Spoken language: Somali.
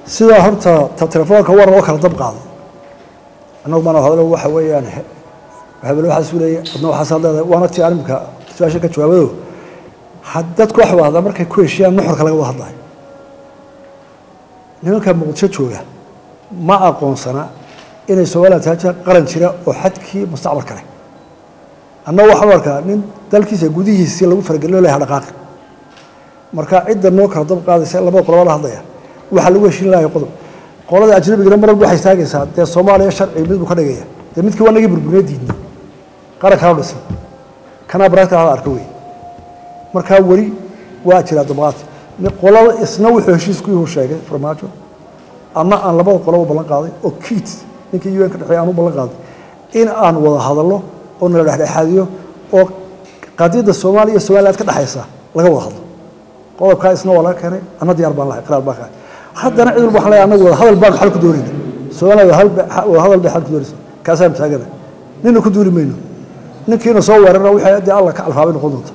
Sidaa horta ta telefoonka war loo kala dab qaaday, annagu maana hadlo. Waxa weeyaan hebel waxaas u leeyahay, adna waxaasaad leedahay, waana tii arrimka su-aasha ka jawaabado. Dadku waxa wada markay ku heshiiyaan nuxurka laga wada hadlayo. Nimanka Muqdisho jooga ma aqoonsana inay Somaliland tahay qaran jira oo xadkii mustacmalka leh. Annagu waxaan u arkaa nin dalkiisa gudihiisii lagu faragelino laha dhaqaaqi. Marka cidda noo kala dab qaadaysa labada qoloba la hadlaya, waxaa lagu heshiin lahayo qodob. Qolada ajnabigana mar walba waxay istaagaysaa dee Soomaaliya sharci mid buu ka dhigaya, dee midkii waa nagii burburiyay, diidnay qaran kala dhisan kanaa baraadka hala arka wey. Markaa weli waa jiraa dabqaad qolada. Isna wuxuu heshiis ku yuhu sheegay Farmaajo, ama aan labada qoloba ballan qaaday oo kiit ninkii UN ka dhexeeya aan u ballan qaaday in aan wada hadallo oo nala dhexdhexaadiyo oo qadiyadda Soomaaliya iyo Somaliland ka dhexaysa laga wada hadlo. Qodobkaa isna waa laga keenay, anna diyaar baan lahay, qiraar baan kahay. Haddana cid walba waxaan leeyahay annagu wada hadal baan xal ku doonayna. Soomaaliya wada hadal bay xal ku doonaysa, kaasaan taagana, nina ku duuli mayno. Ninkiina soo weerarna wixii dee Alla ka alfaabay noqon doonta.